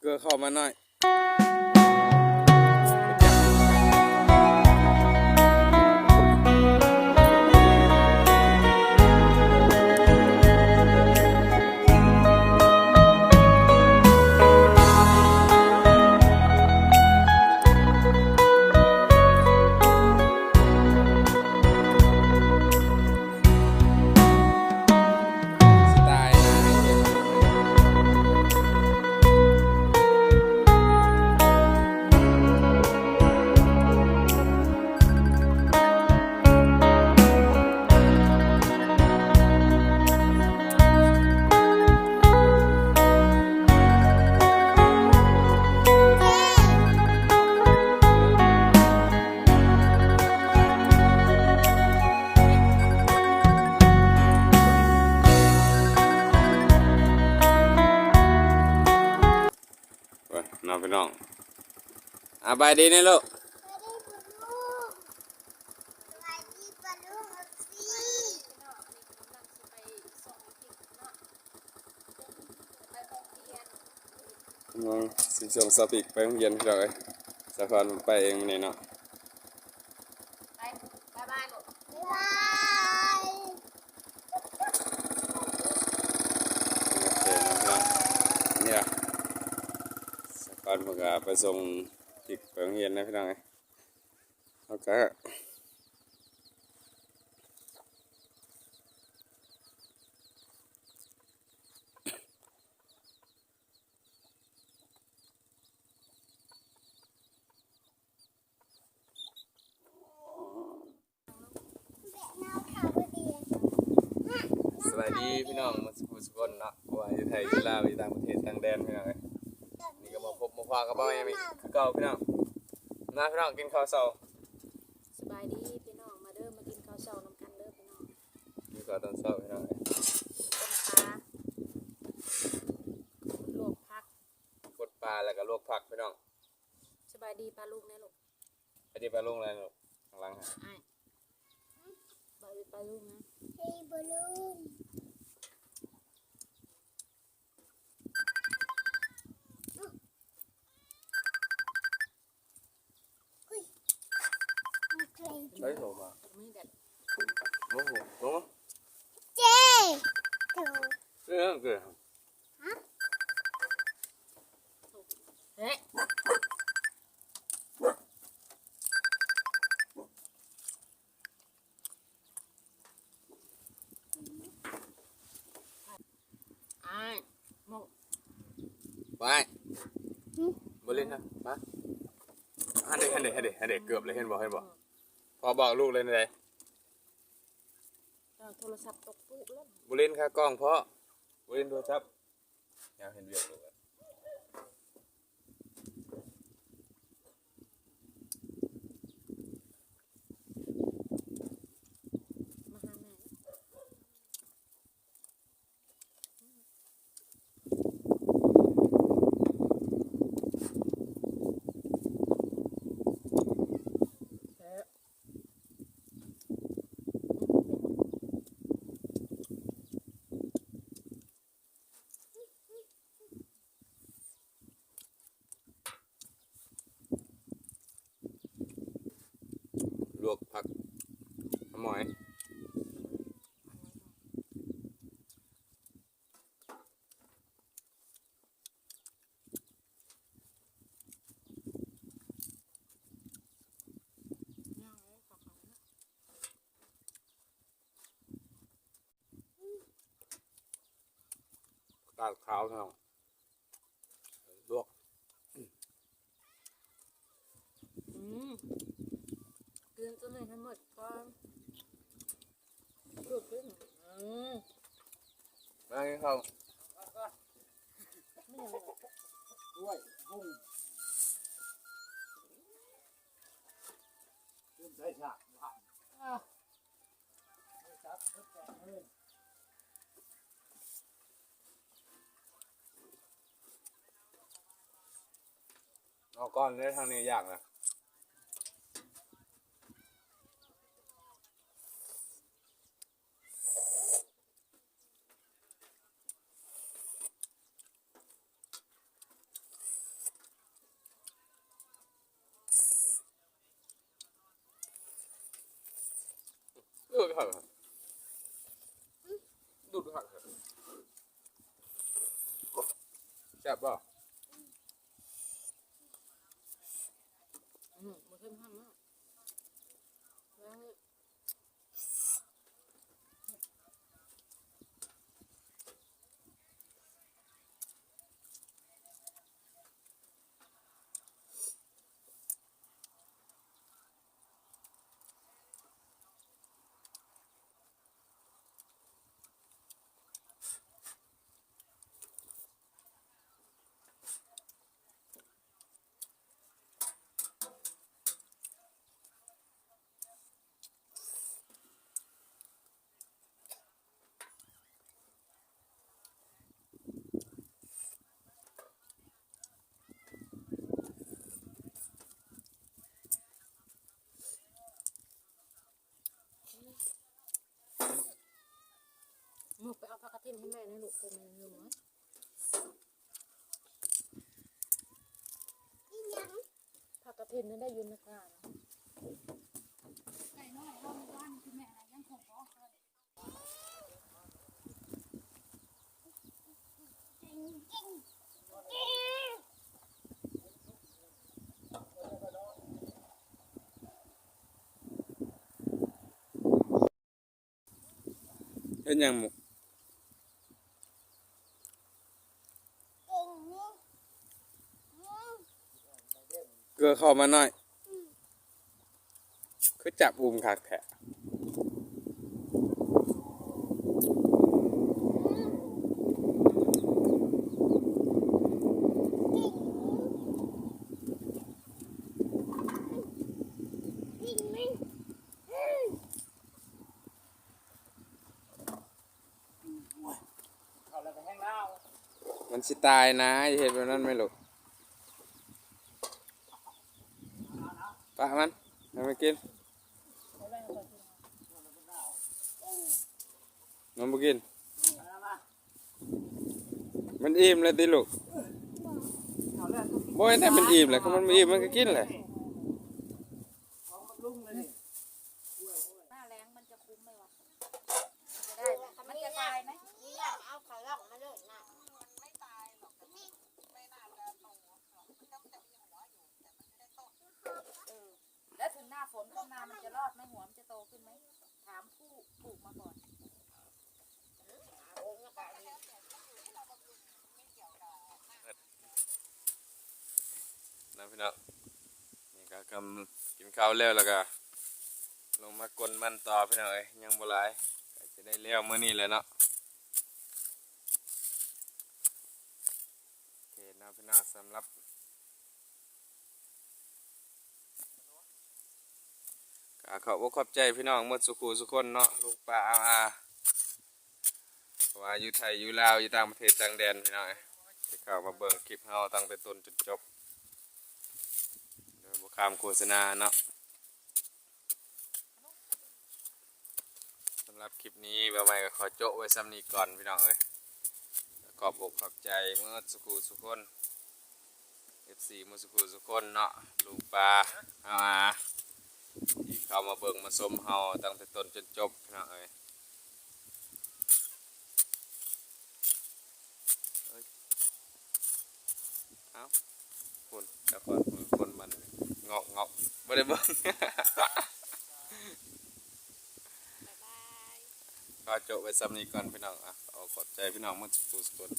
ເພື່ອເຂົ້າມາໜ້ອຍ. ເນາະພີ່ນ້ອງ ສະບາຍດີແດ່ລູກ. ນ້ອງຊິສົ່ງສາວພິກໄປໂຮງຮຽນພີ່ນ້ອງເອີຍ. ສາວພອນໄປເອງມື້ນີ້ເນາະ. ໄປ ບາຍບາຍລູກ ບາຍບາຍ. ໂອເຄເນາະພີ່ນ້ອງ ນີ້ລະ ສາວພອນເພິ່ນກະໄປສົ່ງພິກໄປໂຮງຮຽນນະພີ່ນ້ອງເອີຍ. ເຮົາກະ ສະບາຍດີພີ່ນ້ອງໝົດສູ່ຜູ້ສູ່ຄົນເນາະ ບໍ່ວ່າຢູ່ໄທ ຢູ່ລາວ ຢູ່ຕ່າງປະເທດຕ່າງແດນພີ່ນ້ອງເອີຍ. ນີ້ກະມາພົບມາພໍ້ກັບບ່າວແອມອີກຄືເກົ່າພີ່ນ້ອງ. ມາພີ່ນ້ອງ ກິນເຂົ້າເຊົ້າ. ສະບາຍດີພີ່ນ້ອງ ມາເດີ ມາກິນເຂົ້າເຊົ້ານຳກັນເດີພີ່ນ້ອງ. ກິນເຂົ້າຕອນເຊົ້າພີ່ນ້ອງເອີຍ. ຕົ້ມປາ ລວກຜັກ ປົດປາ ແລ້ວກະລວກຜັກພີ່ນ້ອງ. ສະບາຍດີປ້າລຸງແດ່ລູກ. ສະບາຍດີປ້າລຸງແດ່ລູກ ຂ້າງຫຼັງຫັ້ນ ອ້າຍ. ສະບາຍດີປ້າລຸງນະ ສະບາຍດີປ້າລຸງ. ໃຊ້ໂທມາ ບໍ່ຮູ້ ບໍ່ຮູ້ ເຈ້ ເອີ ເກີດ ຮະ ເອີ. ອ້າຍ ໝົກ ໄວ້ ຫຶ ບໍ່ຫຼິ້ນນະ ມາ ຫັ້ນເດ ຫັ້ນເດ ຫັ້ນເດ ຫັ້ນເດ ເກືອບເລີຍ ເຫັນບໍ່ ເຫັນບໍ່? ພໍ່ບອກລູກເລີຍໃດ ເອົາໂທລະສັບຕົກປຸແລ້ວ ບໍ່ຫຼິ້ນຄາກ້ອງພໍ່ ບໍ່ຫຼິ້ນໂທລະສັບ. ຍາມເຮັດວຽກ ມາຫາແມ່. ລວກຜັກຫອມ. ຜັກກາດຂາວພີ່ນ້ອງ ລວກ ອືມ ກິນຕົວນີ້ໃຫ້ໝົດກ່ອນ ລວກກິນ ອືມ ມາກິນເຂົ້າ ກ້ວຍ ຫຸ່ງ ຕື່ມໃສ່ຊາກ ເອົາກ່ອນເດ້ ທາງນີ້ຢາກນະ. ເ ເປີດ ດູດຄັກ ແຊບບໍ່? ອືມ ບໍ່ເຄັມຂ້ນເນາະ. ໝູກ ໄປເອົາຜັກກະເທີນໃຫ້ແມ່ແດ່ລູກ ເພິ່ນຍັງຢູ່. ຜັກກະເທີນນັ້ນໄດ້ຢູ່ໃນປ່ານະ. ໄກ່ນ້ອຍເຮົາ ມື້ວານນີ້ ແມ່ນະ ຍັງຄົງບໍ່ ເຮັດຫຍັງໝູກ? ເກືອເຂົ້າມາໜ້ອຍ. ຄືຈັບອຸ້ມຄັກແທ້. ມັນຊິຕາຍນະ ຢ່າເຮັດແບບນັ້ນແມ່ລູກ. ປະມັນ ໃຫ້ມັນກິນ. ມັນບໍ່ກິນ. ມັນອີ່ມແລ້ວຕິລູກ? ບໍ່ແມ່ນແຕ່ມັນອີ່ມແຫຼະ, ຄັນມັນບໍ່ອີ່ມມັນກໍກິນແຫຼະ. ໜ້າແລ້ງມັນຈະຄຸ້ມໄໝວະ? ມັນຈະໄດ້ໄໝ? ມັນຈະຕາຍໄໝ? ເອົາຂາລ່ອງມາເລີຍນະ. ເອີ ແລ້ວເຖິງໜ້າຝົນຂຶ້ນມາ ມັນຈະລອດໄໝ? ຫົວມັນຈະໂຕຂຶ້ນໄໝ? ຖາມຜູ້ປູກມາກ່ອນ. ນະພີ່ນ້ອງ ນີ້ກໍກຳ ກິນເຂົ້າແລ້ວ ແລ້ວກໍລົງມາກົນມັນຕໍ່ພີ່ນ້ອງເອີຍ, ຍັງບໍ່ຫຼາຍ ກໍຈະໄດ້ແລ້ວມື້ນີ້ແຫຼະເນາະ. ໂອເຄເນາະພີ່ນ້ອງ ສຳລັບ ກໍຂອບອົກຂອບໃຈພີ່ນ້ອງໝົດສູ່ຄູ່ສູ່ຄົນເນາະ ລຸງປ້າອາວອາ ບໍ່ວ່າຢູ່ໄທ ຢູ່ລາວ ຢູ່ຕ່າງປະເທດຕ່າງແດນພີ່ນ້ອງເອີຍ ທີ່ເຂົ້າມາເບິ່ງຄລິບເຮົາຕັ້ງແຕ່ຕົ້ນຈົນຈົບ ໂດຍບໍ່ຂ້າມໂຄສະນາເນາະ. ສຳລັບຄລິບນີ້ ບ່າວໃໝ່ກໍຂໍໂຈະໄວ້ສ່ຳນີ້ກ່ອນພີ່ນ້ອງເອີຍ. ຂອບອົກຂອບໃຈໝົດສູ່ຄູ່ສູ່ຄົນ ເອັຟຊີ ໝົດສູ່ຄູ່ສູ່ຄົນເນາະ ລຸງປ້າອາວອາ ທີ່ເຂົ້າມາເບິ່ງມາຊົມເຮົາຕັ້ງແຕ່ຕົ້ນຈົນຈົບພີ່ນ້ອງເອີຍ. ເອົ້າ ພຸ້ນ ເຈົ້າຂອງ ຄົນມັນງອກໆ ບໍ່ໄດ້ເບິ່ງ. ຂໍໂຈະໄວ້ສ່ຳນີ້ກ່ອນພີ່ນ້ອງ ອາ ຂໍຂອບໃຈພີ່ນ້ອງໝົດສູ່ຄູ່ສູ່ຄົນ.